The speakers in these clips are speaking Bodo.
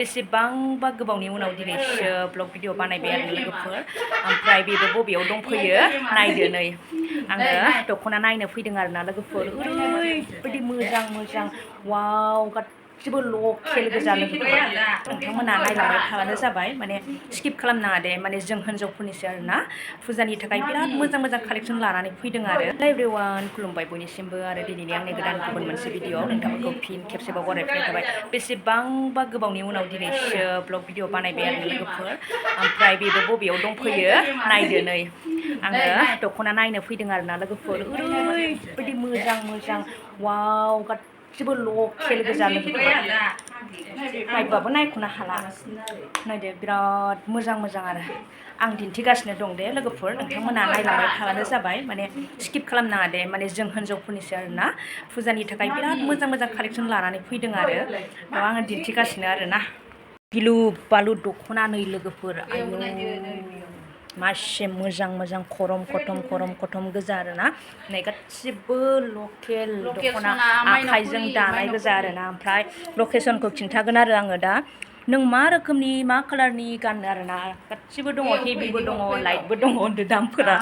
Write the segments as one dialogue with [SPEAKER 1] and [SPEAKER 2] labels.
[SPEAKER 1] बेसेबांबा गोबावनि उनाव दिनैसो ब्लग भिडिअ बानायबाय आरो लोगोफोर ओमफ्राय बेबो बबेयाव दंफैयो नायदो नै आङो दख'ना नायनो फैदों आरो ना लोगोफोर ओरैबायदि मोजां मोजां वाव गासिबो लकेल गोजा लोगोफोर नोंथांमोना नायलांबाय थाबानो जाबाय माने स्किप खालामनाङा दे माने जों हिन्जावफोरनिसो आरो ना फुजानि थाखाय बिराद मोजां मोजां कालेक्सन लानानै फैदों आरो एभरिवान खुलुमबाय बयनिसिमबो आरो दिनैनि आंनि गोदान गुबुन मोनसे भिडिअ नोंथांमोनखौ फिन खेबसेबाव बरायफैनाय थाबाय बेसेबांबा गोबावनि उनाव दिनैसो ब्लग भिडिअ बानायबाय आरो लोगोफोर ओमफ्राय बेबो बबेयाव दंफैयो नायदो नै आङो दख'ना नायनो फैदों आरो ना लोगोफोर ओरैबायदि मोजां मोजां वाव गासिबो लकेल गोजा लोगोफोर नायबाबो नायख'नो हाला नायदो बिराद मोजां मोजां आरो आं दिन्थिगासिनो दं दे लोगोफोर नोंथांमोना नायलांबाय थाबानो जाबाय माने स्किप खालामनाङा दे माने जों हिन्जावफोरनिसो आरो ना फुजानि थाखाय बिराद मोजां मोजां कालेक्सन लानानै फैदों आरो आङो दिन्थिगासिनो आरो ना गिलु बालु दख'ना नै लोगोफोर आयौ मासे मोजां मोजां खरम खथम गोजा आरो ना नै गासिबो लकेल दख'ना आखाइजों दानाय गोजा आरो ना ओमफ्राय लकेसनखौ खिन्थागोन आरो आङो दा नों मा रोखोमनि मा कालारनि गाननो आरो ना गासिबो दङ हेभिबो दङ लाइटबो दङ होनदो दामफोरा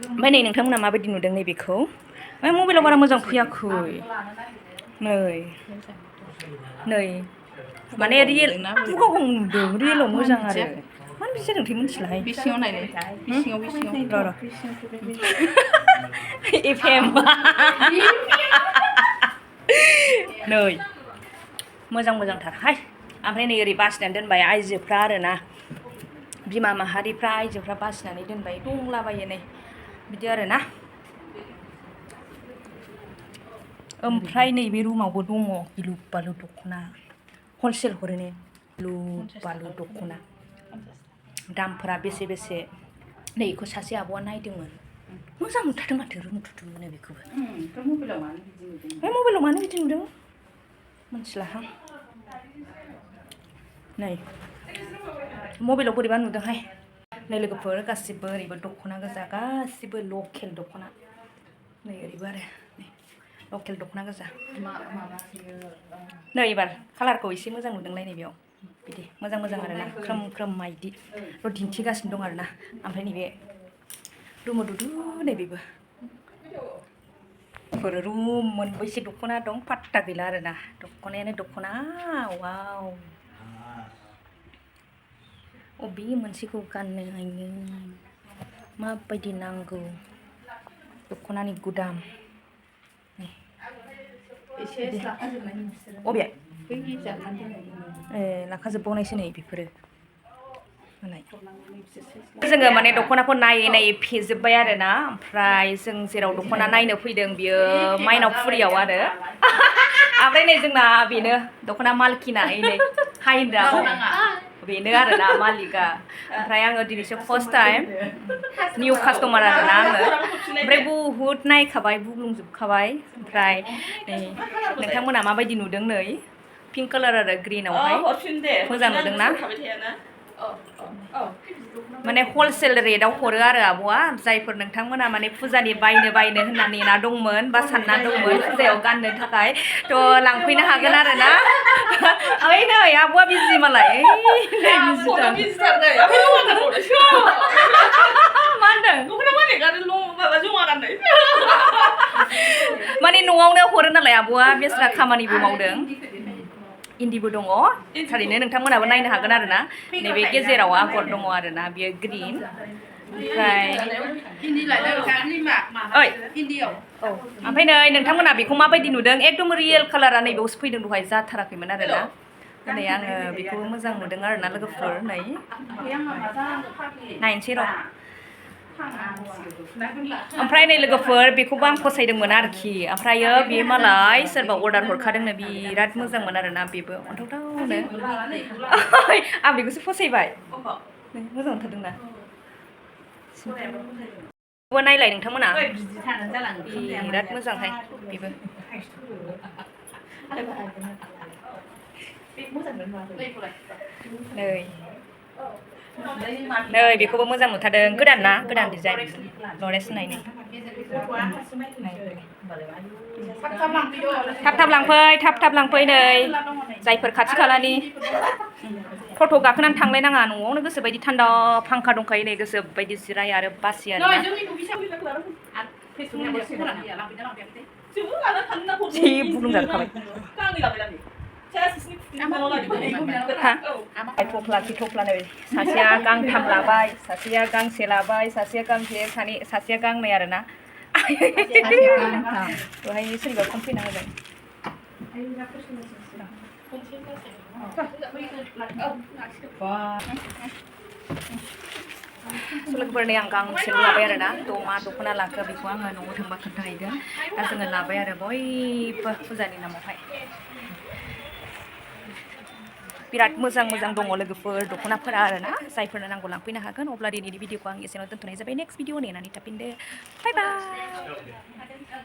[SPEAKER 1] ओमफ्राय नै नोंथांमोना माबायदि नुदों नैबेखौ मबाइलाव बारा मोजां फैयाखै नै माने रियेल नुदों रियेलाव मोजां आरो मानो बिदि जादोंथाय मिथिलाहाय
[SPEAKER 2] बिसिङाव नायलाय बिसिङाव
[SPEAKER 1] एफएम नै मोजां मोजांथारहाय ओमफ्राय नै ओरै बासिनानै दोनबाय आइजोफ्रा आरो ना बिमा माहारिफ्रा आइजोफ्रा बासिनानै दोनबाय दंलाबायो नै बिदि आरो ना ओमफ्राय नैबे रुमावबो दङ गिलु बालु दख'ना हलसेल हरो ने गिलु बालु दख'ना दामफोरा बेसे बेसे नै बेखौ सासे आब'आ नायदोंमोन मोजां नुथारदों माथो रुमुथुथुनो बेखौबो मबाइलाव मानो बिदि नुदों मिथिलाहां नै मबाइलाव बोरैबा नुदोंहाय नै लोगोफोर गासिबो ओरैबो दख'ना गोजा गासिबो लकेल दख'ना नै ओरैबो आरो लकेल दख'ना गोजा नै एबार कालारखौ एसे मोजां नुदोंलाय नैबेयाव बिदि मोजां मोजां आरो ना ख्रोम ख्रोम माइदि दिन्थिगासिनो दं आरो ना ओमफ्राय नैबे रुमुदुदु नैबेबो रुम मोनबैसे दख'ना दं पात्ता गैला आरो ना दख'नायानो दख'ना वाव अबे मोनसेखौ गाननो हायो माबायदि नांगौ दख'नानि गुदाम अबे लाखाजोबबावनायसो नै बेफोरो जोङो माने दख'नाखौ नायै नायै फेजोब्बाय आरो ना ओमफ्राय जों जेराव दख'ना नायनो फैदों बियो माइनावफुरियाव आरो ओमफ्राय नै जोंना बेनो दख'ना मालकिना नै हाय होनदों बेनो आरो ना मालिका ओमफ्राय आङो दिनैसो फार्स्ट टाइम निउ कास्टमार आरो ना आङो ओमफ्राय बुहुद नायखाबाय बुग्लुंजोबखाबाय ओमफ्राय नै नोंथांमोना माबायदि नुदों नै पिंक कालार आरो ग्रिनावहाय मोजां नुदोंना माने हलसेल रेटआव हरो आरो आब'आ जायफोर नोंथांमोना माने फुजानि बायनो होनना नेना दंमोन बा सानना दंमोन फुजायाव गाननो थाखाय थ' लांफैनो हागोन आरो ना ओइ नै आब'आ बिजि मालाय माने न'आवनो हरो नालाय आब'आ बेस्रा खामानिबो मावदों इन्दिबो दङ थारैनो नोंथांमोनाबो नायनो हागोन आरो ना नैबे गेजेराव आगर दङ आरो ना बियो ग्रिन ओमफ्राय ओमफ्राय नै नोंथांमोना बेखौ माबायदि नुदों एकदम रियेल कालारा नैबेयावसो फैदों दहाय जाथाराखैमोन आरो ना नै आङो बेखौबो मोजां नुदों आरो ना लोगोफोर नै नायनोसै र' ओमफ्राय नै लोगोफोर बेखौबो आं फसायदोंमोन आरोखि ओमफ्रायो बेयो मालाय सोरबा अर्डार हरखादोंनो बिराद मोजांमोन आरोना बेबो अन्थावथावनो आं बेखौसो फसायबाय मोजां मोनथारदोंना बेबो नायलाय नोंथांमोना बिराद मोजांहाय बेबो नै बेखौबो मोजां नुथारदों गोदान ना गोदान डिजाइन लरेन्स होननायनि थाब थाब लांफै नै जायफोर खाथि खालानि फट' गाखोनानै थांलायनाङा न'आवनो गोसो बायदि थान्दा फांखा दंखायो नै गोसो बायदि जिराय आरो बासि आरो ना जि बुलुंजाखाबाय थफ्ला थफ्ला नै सासेया गांथाम लाबाय सासेया गांसे लाबाय सासेया गांसे सासेया गांनै आरो ना दहाय सोरबा फन फैना होबाय लोगोफोर नै आं गांसेल' लाबाय आरो ना मा दख'ना लाखो बेखौ आङो न'आव थांबा खोन्थाहैगोन दा जोङो लाबाय आरो बयबो फुजानि नामावहाय बिराद मोजां मोजां दङ लोगोफोर दख'नाफोरा आरो ना जायफोरनो नांगौ लांफैनो हागोन अब्ला दिनैनि भिडिअखौ आं एसेयावनो दोनथ'नाय जाबाय नेक्स्ट भिडिअ नेनानै थाफिनदो बाय बाय